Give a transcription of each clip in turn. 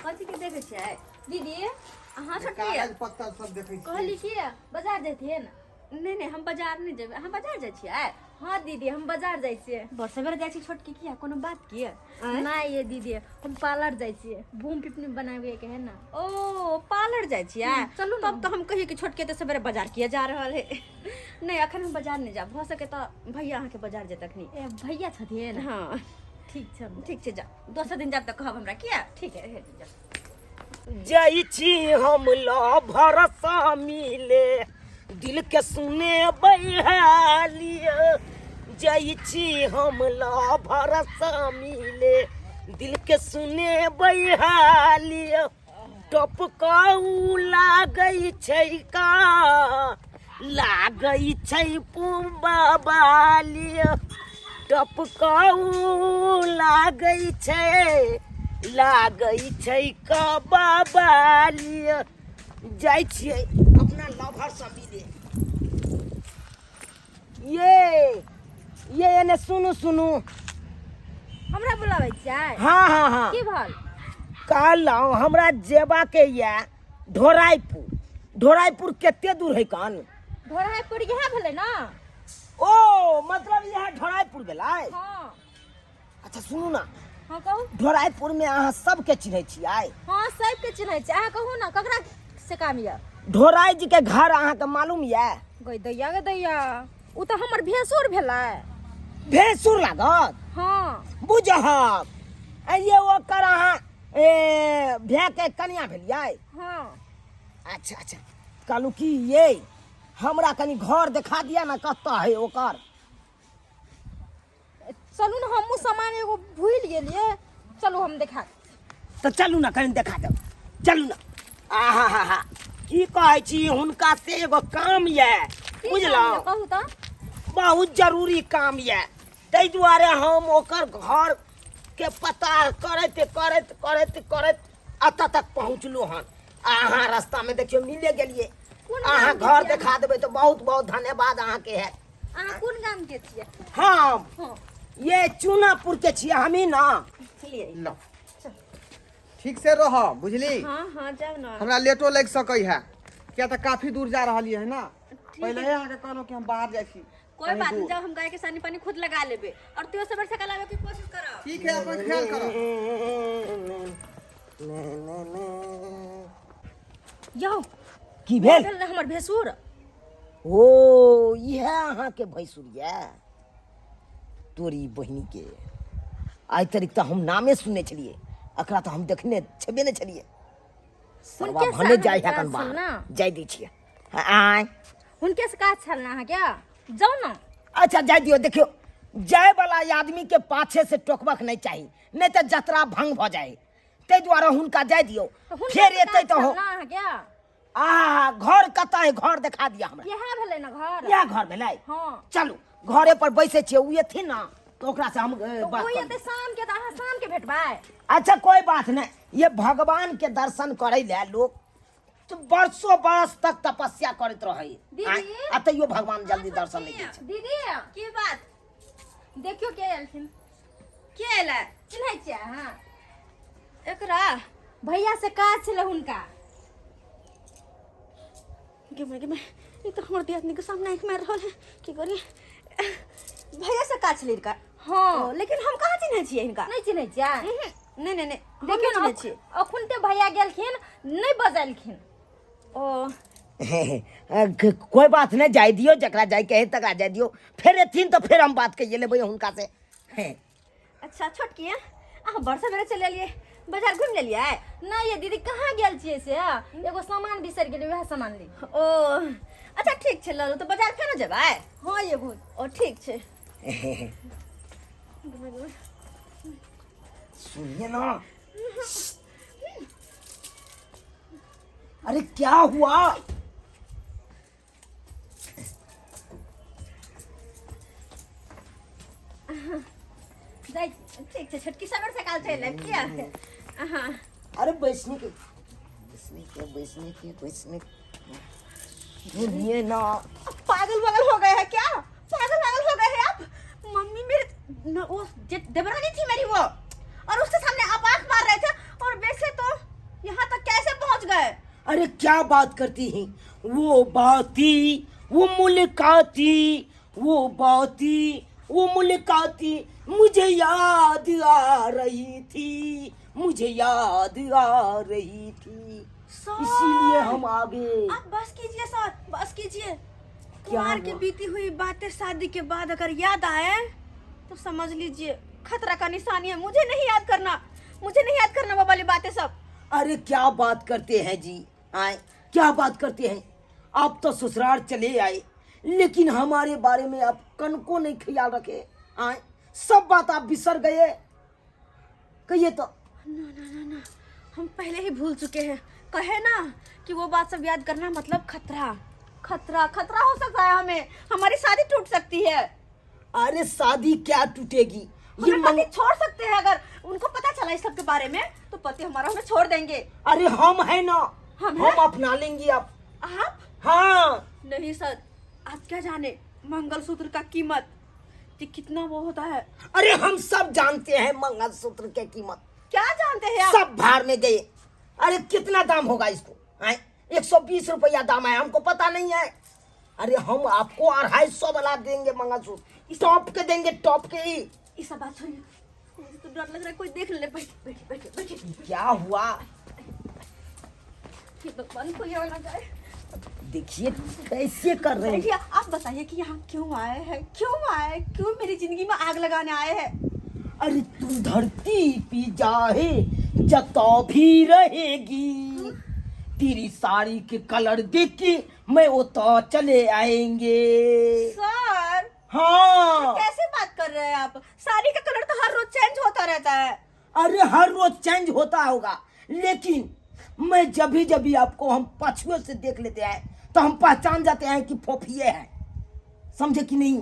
कथी के देखै छियै दीदी? अहाँ छोटकी कागज पत्तर सब देखै छियै। कहली कि बाजार जेथिन? नहि नहि, हम बाजार नहि जेबै। अहाँ बाजार जाइ छियै? हाँ दीदी, हम बाजार जाइ छियै। बड़ सवेरे जाइ छी छोटकी, किया? कोनो बात की? नहि ये दीदी, हम पार्लर जाइ छियै, बूम पिपनी बनाबे के है ना। ओ, पार्लर जाइ छियै? चलू ना। तब तऽ हम कहियै कि छोटके तऽ सवेरे बाजार किया जा रहल है। नहि, अखन हम बाजार नहि जायब, भऽ सके तऽ भैया अहाँके बाजार जेतै अखनी। ए, भैया छथिन? हाँ। ठीक छै। ठीक छै, जाउ। दोसर दिन जायब तऽ कहब हमरा, किया? ठीक है, जाउ। जाइ छी हम ल भरसा मिले, दिल के सुने बैहालिय। जाइ छी हम ल भरसा मिले, दिल के सुने बैहालिय। टपकाऊ लागै छै का, लागै छै पुबा बालिय। टपकाऊ लागै छै, लागै छै कबा बालिय। जाइ छियै अपना लभर से मिले। ये एने सुनू सुनू। हमरा बुलाबै छियै? हाँ हाँ हाँ। की भल? कहलहुँ हमरा जेबाके यऽ ढोराइपुर। ढोराइपुर कते दूर है कान? ढोराइपुर इएह भेलै ना। ओ, मतलब इएह ढोराइपुर भेलै? हाँ। अच्छा सुनू ना। हाँ, कहू। ढोराइपुर में अहाँ सबके चिन्है छियै? हाँ, सबके चिन्है छियै। अहाँ कहू ना, ककरा से काम यऽ? ढोराइ जी के घर अहाँके मालूम यऽ? गई दैया गे दैया, उ तऽ हमर भेसुर भेलै। भेसुर लागत? हाँ। बुझहक ये ओकर अहाँ ए भै के कनिया भेलियै? हाँ। अच्छा अच्छा, कहलहुँ कि ये हमरा कनि घर देखा दिया ना, कतऽ है ओकर। चलू ने, हमहूँ सामान एगो भूलि गेलियै, चलू हम देखा। तऽ चलू ने, कनि देखा देब, चलू ने। आहा हा हा, की कहै छी, हुनका से एगो काम यऽ बुझलहुँ? कहू तऽ। बहुत जरूरी काम यऽ, ताहि दुआरे हम ओकर घर के पता करैत करैत करैत करैत एतऽ तक पहुँचलहुँ हन, आ अहाँ रास्तामे देखियौ मिले गेलियै। कोन अहाँ गामके घर छियै? देखा देबै तऽ बहुत बहुत धन्यवाद अहाँके है। अहाँ कोन गाम के छियै? हम हाँ। ये चूनापुर के छियै हमही ना। चलिए। ल, ठीक से रह, बुझली? हाँ हाँ, जाउ ना। हमरा लेटो लागि सकै है, किया तऽ काफी दूर जा रहलियै है ना। पहिले ही अहाँके कहलहुँ कि हम बाहर जाइ छी। कोई कहीं बात नहीं, दूर। जाओ, हम गाय के सानी पानी खुद लगा लेबे और तू सवेरे सकाल आवे के कोशिश करब। ठीक है, अपन ख्याल करब। यौ। की भेल? भेल ने हमर भेसुर। ओ, इएह अहाँके भैंसुर यऽ? तोरी बहिनी के, आइ तरीक तऽ हम नामे सुनने छलियै, एकरा तऽ हम देखने छेबे नहि छलियै। सरवा हुनके से भने जाइ अहाँके है कन काज छल बाहर ना? जाय दै छियै। आय। हुनके से काज छल ने अहाँके? जाउ ने। अच्छा, जाय दियौ। देखियौ, जाय वाला आदमी के पाछे से टोकबक नहीं चाही, नहीं तऽ जतरा भंग भऽ जाय, ताहि दुआरे हुनका जाय दियौ। तऽ हुनका फेर से एतै काज तऽ छल हो ना अहाँके? आहा, घर कतऽ है? घर देखा दिअ हमरा। इएह भेलै ने घर। इएह घर भेलै? हाँ। चलू, घरे पर बैसै छियै, ओ एथिन ने तऽ ओकरा से हम तऽ बात ओ कर एतै शाम के, तऽ अहाँ शाम के भेटबै। अच्छा, कोई बात नहीं। ये भगवान के दर्शन करे ले लोग तो वर्षों बरस तक तपस्या करैत रहे। दीदी। आ तैयो भगवान जल्दी दर्शन नहीं दै छै। दीदी। की बात? देखियौ के एलखिन। के एलै? चिन्है छियै अहाँ एकरा? भैया से काज छलै हुनका। गे माय गे माय, ई तऽ हमर दियादनी के सामने आँखि मारि रहल है, की करी? भैया से काज छलै हिनका? हाँ। ओ, लेकिन हम कहाँ चिन्है छियै हिनका। नहि चिन्है छियै? नहि नहि नहि, हम देखियौ नहि ने। चिन्है छियै। अखुनते भैया गेलखिन, नहि बजलखिन। ओ, कोई बात नहीं, जाय दियौ, जकरा जाय के है तकरा जाय दियौ। फेर एथिन तऽ फेर हम बात कहिए लेबै हुनका से। अच्छा छोटकी, अहाँ बड़ सवेरे चलि एलियै, बाजार घुमि लेलियै? नहि ये दीदी, कहाँ गेल छियै से, एगो सामान बिसरि गेलियै, वएह सामान ली। ओ अच्छा, ठीक छै, लऽ लू। तऽ बाजार फेरो जेबै? हाँ एगो। ओ, ठीक छै। सुनिए ना, अरे क्या हुआ? जाइ, ठीक छै छोटकी, सवेर सकाल चलि आयब, किया अहाँ? अरे बैसने के, बैसने के, बैसने के, बैसने के। सुनिए ना। पागल वागल हो गए हैं क्या? पागल वागल हो गए हैं आप? मम्मी मेरे न, वो देवरानी थी मेरी वो, और उसके सामने आप आंख मार रहे थे। और वैसे तो क्या बात करती हैं। वो बाती वो मुलाकाती, वो बाती वो मुलाकाती मुझे याद आ रही थी, मुझे याद आ रही थी, सर, इसीलिए हम आ गए। आप बस कीजिए सर, बस कीजिए। क्या कुंवार की हुआ? बीती हुई बातें शादी के बाद अगर याद आए तो समझ लीजिए खतरा का निशानी है। मुझे नहीं याद करना, मुझे नहीं याद करना वो वाली बातें सब। अरे क्या बात करते हैं जी, आए क्या बात करते हैं। आप तो ससुराल चले आए, लेकिन हमारे बारे में आप कन को नहीं ख्याल रखे। आए सब बात आप बिसर गए, कहिए तो। ना ना ना ना, हम पहले ही भूल चुके हैं। कहे ना कि वो बात सब याद करना मतलब खतरा, खतरा, खतरा हो सकता है हमें, हमारी शादी टूट सकती है। अरे शादी क्या टूटेगी, ये हमें पति छोड़ सकते हैं। अगर उनको पता चला इस सब के बारे में तो पति हमारा हमें छोड़ देंगे। अरे हम है ना, हम हम हैं? अपना लेंगे आप। आप? हाँ। नहीं सर, आप क्या जाने मंगलसूत्र का कीमत कि कितना वो होता है। अरे हम सब जानते हैं मंगलसूत्र के कीमत। क्या जानते हैं आप? सब भार में गए। अरे कितना दाम होगा इसको? 120 रुपया दाम है, हमको पता नहीं है। अरे हम आपको 250 वाला देंगे मंगलसूत्र, टॉप के देंगे, टॉप के ही। ये सब बात छोड़िए, मुझे तो डर लग रहा है कोई देख ले। बैठिए बैठिए बैठिए बैठिए। क्या हुआ? हे भगवान, कोई और ना जाए। देखिए कैसे कर रहे हैं। देखिए आप बताइए कि यहाँ क्यों आए हैं, क्यों आए, क्यों मेरी जिंदगी में आग लगाने आए हैं? अरे तू धरती पी जाहे जतो भी रहेगी, तेरी साड़ी के कलर देख के मैं वो तो चले आएंगे। सर हाँ। कैसे बात कर रहे हैं आप? साड़ी का कलर तो हर रोज चेंज होता रहता है। अरे हर रोज चेंज होता होगा, लेकिन मैं जब भी जब भी आपको हम पछुए से देख लेते हैं तो हम पहचान जाते हैं कि फोफिए हैं, समझे कि नहीं?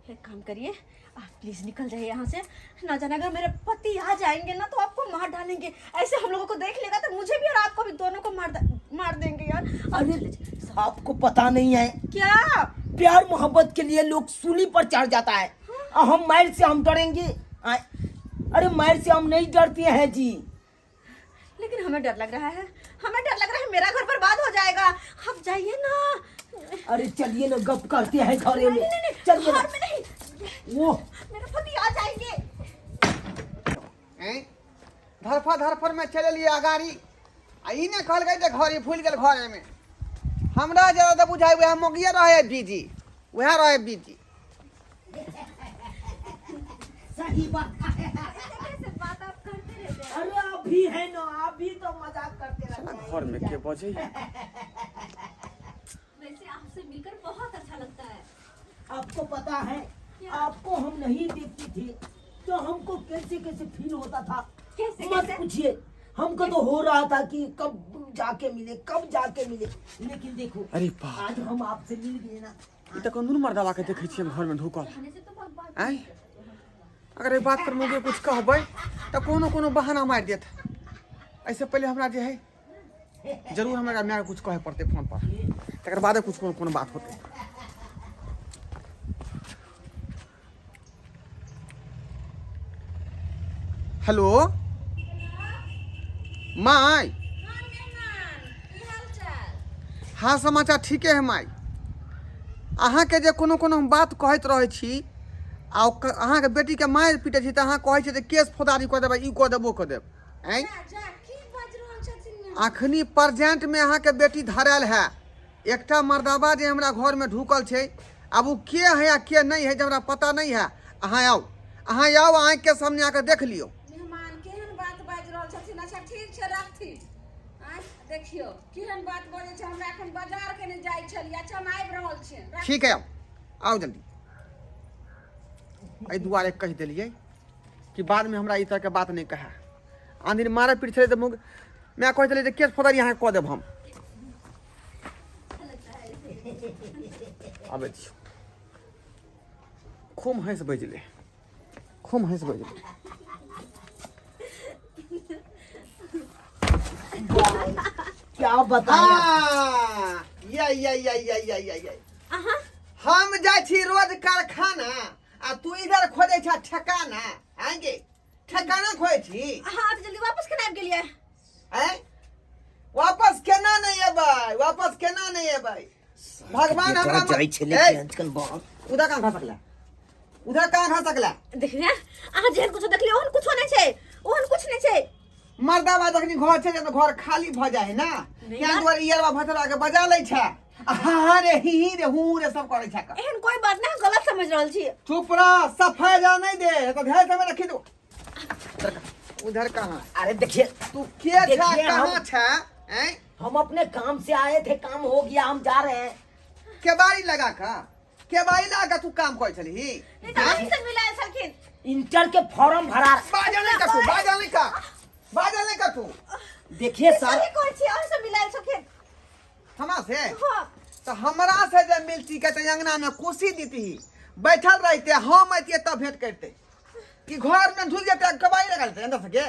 एक काम करिए आप प्लीज निकल जाइए यहाँ से। ना जाने अगर मेरे पति आ जाएंगे ना तो आपको मार डालेंगे। ऐसे हम लोगों को देख लेगा तो मुझे भी और आपको भी, दोनों को मार देंगे यार। आप अरे चले जाइए। आपको पता नहीं है क्या? प्यार मोहब्बत के लिए लोग सूली पर चढ़ जाता है, और हम मार से हम डरेंगे? अरे मार से हम नहीं डरते हैं जी। लेकिन हमें डर लग रहा है, हमें डर लग रहा है मेरा घर बर्बाद हो जाएगा। आप जाइए ना। अरे चलिए ना, गप करते हैं घर में। नहीं, नहीं, नहीं, चलिए ना। घर में नहीं, वो मेरे पति आ जाएंगे। हैं? धरफा धरफर में चले लिए अगाड़ी, आ ई ने कहलकै जे घरे भूलि गेल घरे में। हमरा जरा तऽ बुझाइ वएह मोगिए रहे बिजी, वएह रहे बिजी। सही बात। कैसे बात आप करते रहते हैं? अरे आप भी है ना, आप भी तो मजाक करते रहते हैं। घर में के बजै? वैसे आपसे मिलकर बहुत अच्छा लगता है। आपको पता है, आपको हम नहीं देखती थी तो हमको कैसे कैसे फील होता था। कैसे मत कैसे? पूछिए, हमको तो हो रहा था कि कब जाके मिले, कब जाके मिले, लेकिन देखो अरे बाप। आज हम आपसे मिल गए ना। ई तऽ कोन मर्दवा के देखै छियै हम घर में ढुकल। आने से तो बहुत बात आँय, अगर एहि बात पर मुझे कुछ कहबै तऽ कोनो कोनो बहाना मारि देत। एहिसँ पहिले हमरा जे है जरूर हमरा मायके कुछ कहै पड़तै फोन पर, तकर बादे कुछ कोनो कोनो बात होतै। Hello my. हाँ समाचार ठीके है माय। अहाँके जे कोनो कोनो हम बात कहैत रहै छी आ अहाँके बेटीके मारि पीटै छी तऽ अहाँ कहै छियै जे केस फौदारी कऽ देबै, ई कऽ देब, ओ कऽ देब। आँय, अखनी प्रेजेंटमे अहाँके बेटी धरायल है। एकटा मर्दाबा जे हमरा घरमे ढुकल छै, आब ओ के है आ के नहीं है जे हमरा पता नहीं है। अहाँ आउ, अहाँ आउ, आँखिके सामने आके देख लियौ। मेहमान केहन बात बाजि रहल छथिन। अच्छा ठीक छै, रखथिन। आँय देखियौ केहन बात बजै छै। हमरा एखन बाजार केने जाइ छलियै। अच्छा हम आबि रहल छियै। ठीक है, आउ आउ जल्दी। एहि दुआरे कहि देलियै कि बादमे हमरा ई तरहके बात नहि कहए। आन दिन मारै पीट छलै तऽ मुग माय कहै छलै जे केस फौदारी अहाँके कऽ देब हम। आबै छी। खूब हँसि बजलै, खूब हँसि बजलै। क्या बताया? हाँ, या या या या या या या। हम जाइ छी रोज कारखाना आ तू इधर खोजै छ ठेकाना। आएंगे ठेकाना खोजै छी? हाँ तो जल्दी वापस केना आबि गेलियै? आँय, वापस केना नहि एबै, वापस केना नहि एबै? भगवान बेटा हमरा जाइ छलै ए, अंचकन बाप। उधर कहाँ खसकला? उधर कहाँ खसकला? देखिए, अहाँ जेहन कुछो देखलियै ओहन कुछो नहि छै, ओहन कुछ नहि छै। मर्दाबा जखनी घर छै तऽ घर खाली भऽ जाइ है ना, नहीं तें यार। दुआरे ई अरबा भतरा के बजा लै छै आ हाँ हाँ रे, ही ही रे, हूँ रे सब करै छै। एहन कोई बात नहि, गलत समझ रहल छी। चुप रह, सफाई जा नहीं दे तो ढेर समय रखी दो। उधर कहाँ? अरे देखिए, तू के छा? देखिए, कहाँ छा हैं? हम अपने काम से आए थे, काम हो गया, हम जा रहे हैं। केबाड़ी लगा का, केबाड़ी लगा का तू काम करै छलही? नहीं तऽ अहीं से मिलायल छलखिन। इंटर के फॉर्म भरा। बाजल नहीं का तू, बाजल नहीं का, बाजल नहीं का तू। देखिए सर, सही कहै छी, अहीं से मिलायल छलखिन। हमरा से? हाँ। तो हमरा से जे मिलती के तो अंगना में कुर्सी दीती, बैठल रहते, हम अतिए तब भेंट करते कि घर में ढुक जेते, कबाई लगा लेते अंदर से के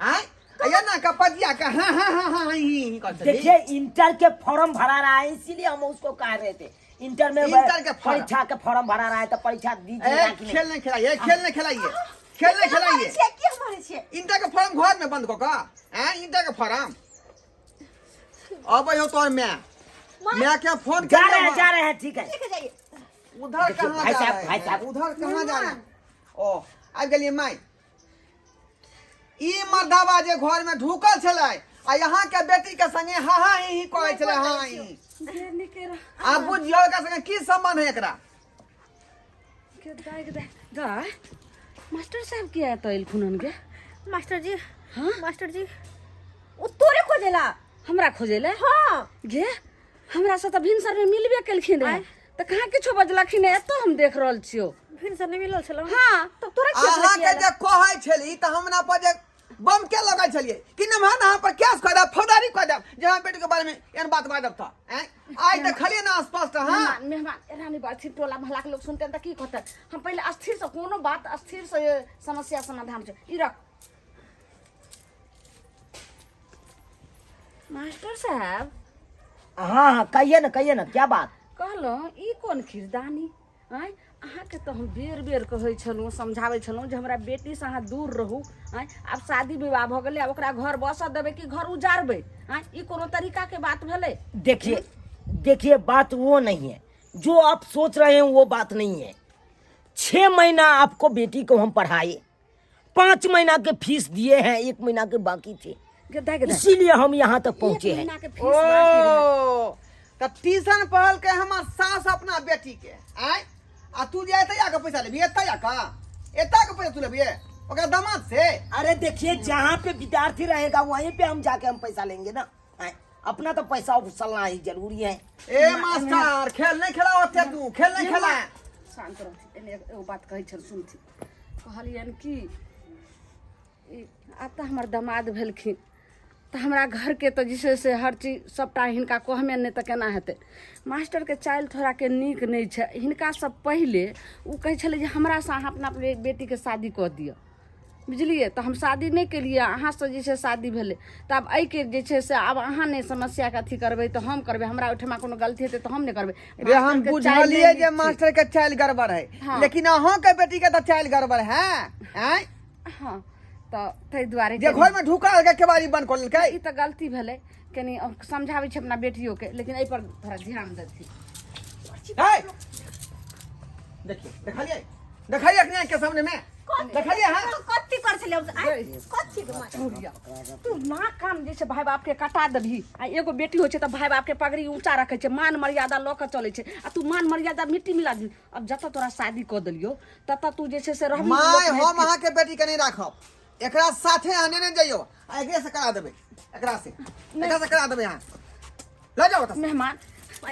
आय ये ना का पजिया का हाँ हाँ हाँ हाँ ही ही कर। देखिए, इंटर के फॉर्म भरा रहा है, इसीलिए हम उसको कह रहे थे। इंटर में इंटर के फॉर्म। परीक्षा के फॉर्म भरा रहा है, तो परीक्षा दीजिएगा ए कि नहीं? खेल नहीं खिलाइए, खेल नहीं खिलाइए, खेल नहीं खिलाइए। छियै की हमारे छियै? इंटर के फॉर्म घर में बंद कऽ कऽ आय इंटर के फॉर्म अबै हो तोहर my, my के फोन जा रहे हैं, जा रहे हैं, ठीक है। ठीक है, जाइए। उधर देखिए, कहाँ भाई जा साहब, रहे भाई हैं? साहब। उधर कहाँ जा रहे हैं? ओ आबि गेलियै माय। ई मर्दाबा जे घर में ढुकल छलै आ यहाँ के बेटी के संगे हाँ हाँ ही ही करै छलै, हाँ ही ही। जे निके रह। आ बुझियौ एकरा संगे की संबंध है एकरा? के दाइ के दाइ दाइ, मास्टर साहब किया एतऽ एलखुन हन गे? मास्टर जी, हाँ मास्टर जी, ओ तोरे खोजेला। हमरा खोजेले? हाँ। गे, हमरा से तऽ भिनसर में मिलबे केलखिन रहे तऽ कहाँ किछो बजलखिन? एतऽ हम देख रहल छियौ। भिनसर नहि मिलल छलौ? हाँ, तब तोरा किया अहाँ के बजलखिन? जे कहै छली तऽ हमरा पर जे बम के लगै छलियै कि नमहर नमहर पर केस कऽ देब, फौजदारी कऽ देब जे हमरा बेटी के बारे में एहन बात बाजब तऽ आँय। आइ देखलियै ना स्पष्ट। हाँ मेहमान, मेहमान, एना नहि बाजथिन, टोला मोहल्ला के लोग सुनते तऽ की कहतै? हम पहिले स्थिर से कोनो बात स्थिर से समस्या समाधान छै। ई रख। मास्टर साहब। हाँ हाँ, कहिए ना, कहिए ना, क्या बात? कहलहुँ ई कोन खिरदानी आँय? अहाँके तऽ हम बेर बेर कहै छलहुँ, समझाबै छलहुँ जे हमरा बेटीसँ अहाँ दूर रहू। आँय, आब शादी विवाह भऽ गेलै, आब ओकरा घर बसऽ देबै कि घर उजारबै? आँय, ई कोनो तरीकाके बात भेलै? देखिए देखिए, बात वो नहीं है जो आप सोच रहे हैं, वो बात नहीं है। 6 महीना आपको बेटी को हम पढ़ाए, 5 महीना के फीस दिए हैं, एक महीना के बाकी थे। गे दाइ, गे दाइ। इसीलिए हम यहाँ तक एक पहुँचे हैं। महीना के फीस बाकी रहै। ओ तऽ ट्यूशन पढ़लकै हमर सास अपना बेटी के आय, आ तू जे एतै आके पैसा लेबही? एतै आके, एतै के पैसा तू लेबही ओकरा दामाद से? अरे देखिए, जहाँ पे विद्यार्थी रहेगा वहीं पे हम जाके हम पैसा लेंगे ना। आए, अपना तो पैसा उछलना ही जरूरी है। ए मास्टर, खेल नहीं खेला ओते, तू खेल नहीं खेला। शान्त रहथि। एने एगो बात कहै छल, सुनथि। कहलियनि कि ई आब तऽ हमर दमाद भेलखिन तऽ हमरा घरके तऽ जे छै से हर चीज सभटा हिनका कहमे, नहि तऽ केना हेतै? मास्टरके चालि थोड़ाके नीक नहि छै। हिनकासँ पहिले ओ कहै छलै जे हमरासँ अहाँ अपना बेटीके शादी कऽ दिअ, बुझलियै? तऽ हम शादी नहि केलियै, अहाँसँ जे छै शादी भेलै। तऽ आब एहिके जे छै से आब अहाँ नहि समस्याके अथी करबै तऽ हम करबै? हमरा ओहिठमा कोनो गलती हेतै तऽ हम नहि करबै? रे, हम मास्टरके चालि बुझलियै नहि जे नीक छै। मास्टर के चालि गड़बड़ है। हाँ। लेकिन अहाँ के बेटी के तऽ चालि गड़बड़ है आँय? हँ, तऽ ताहि दुआरे जे घर में ढुका के केवाड़ी बंद कऽ लेलकै। ई तऽ गलती भेलै। कनि समझाबै छी अपना बेटियोके, लेकिन एहिपर थोड़ा ध्यान देथिन। है देखिए, देखलियै, देखलियै अखने के सामने में देखलियै? हाँ। कथी कर छलियै हम? आँय, कथी के मार? तू नाक कान जे छै भाय बापके कटा देबही? आ एगो बेटी होइ छै तऽ भाय बापके पगड़ी ऊँचा रखै छै, मान मर्यादा लऽ कऽ चलै छै, आ तू मान मर्यादा मिट्टी मिला दही। आब जतऽ तोरा शादी कऽ देलियौ ततऽ तू जे छै से रहबही। My, लोक हम अहाँ के बेटी के नहीं राखब। एकरा साथे अहाँ नेने जइयो आ एकरे से करा देबै, एकरा से करा देबै। अहाँ लऽ जाओ एतऽ से। मेहमान,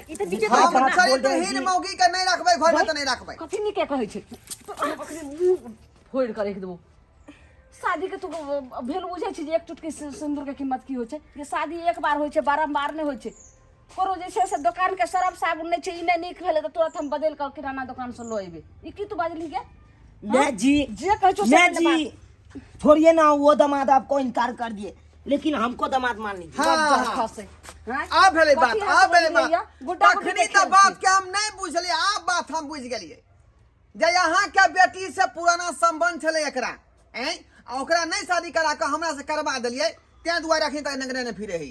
ई तऽ नीके हम कहै छै ना। चरित्रहीन मौगी के नहीं रखबै घर में तऽ नहीं रखबै। कथी नीके कहै छै? तो अखनी मुँह फोड़ि कऽ राखि देबौ। शादी के तू भेल बुझै छी जे एक चुटकी सिन्दूर के कीमत की होइ छै? जे शादी एक बार होइ छै, बारम्बार नहि होइ छै। कोनो जे छै से दोकान के सरफ साबुन नहि छै, ई नहि नीक भेलै तऽ तुरंत हम बदलि कऽ किराना दोकान से लऽ एबै। ई की तू बाजली गे? मैं जी जे कहै छौ से मैं पहिले। जी, छोड़िए ना, वो दामाद आपको इनकार कर दिए, लेकिन हमको दामाद मान लीजिए। हाँ, बात हाँ। खसै। हाँ? आब भेलै बात, कथी आब भेलै हँसबै बात। गुड्डा गुड्डी तखनी के तऽ खेल बात छी। के हम नहीं बुझलियै, आब बात हम बुझि गेलियै जे अहाँ के बेटी से पुराना संबंध छलै एकरा ऐं, आ ओकरा नहीं शादी करा कऽ हमरा से करवा देलियै, तें दुआरे अखन तक नगरे नहि फिरे है।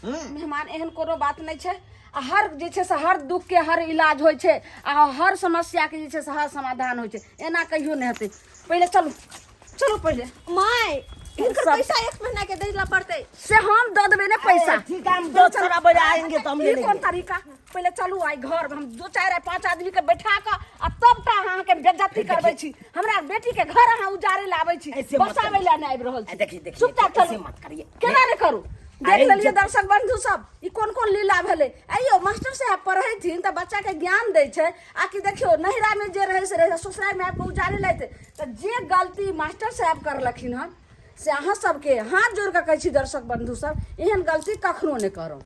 मेहमान एहन कोनो बात नहि छै आ हर जे छै से हर दुख के हर इलाज होइ छै आ हर समस्या के जे छै से हर समाधान होइ छै एना कहियो नहि हेतै पहिले चलू चलू पहिले my हिनकर सब- पैसा एक महीना के दै ला पड़तै से हम दऽ देबै ने पैसा अरे, ठीक है, हम दो चार बजे आएंगे तो हम ले ई कोन लेंगे। तरीका पहिले चलू आइ घर में हम दो चारि पांच आदमी के बैठा कऽ आ तब टा अहाँके बेज्जती करबै छी हमरा बेटी के घर अहाँ उजाड़े ला आबै छी ऐसे मत बसाबै ला नहि आबि रहल छी देखिए, देखिए, चुपचाप ऐसे चलू मत करिए। केना नहि करू देख अरे लेलियै जब- दर्शक बंधु सब ई कोन कोन लीला भेलै अइयो मास्टर साहब पढ़ैथिन तऽ बच्चा के ज्ञान दै छै आ कि देखियौ नैहरा में जे रहै से रहै ससुराल में आबि कऽ उजाड़े लैते तऽ जे गलती मास्टर साहब करलखिन हन से अहाँ सबके हाथ जोड़ कऽ कहै छी दर्शक बंधु सब एहन गलती कखनो नहि करू।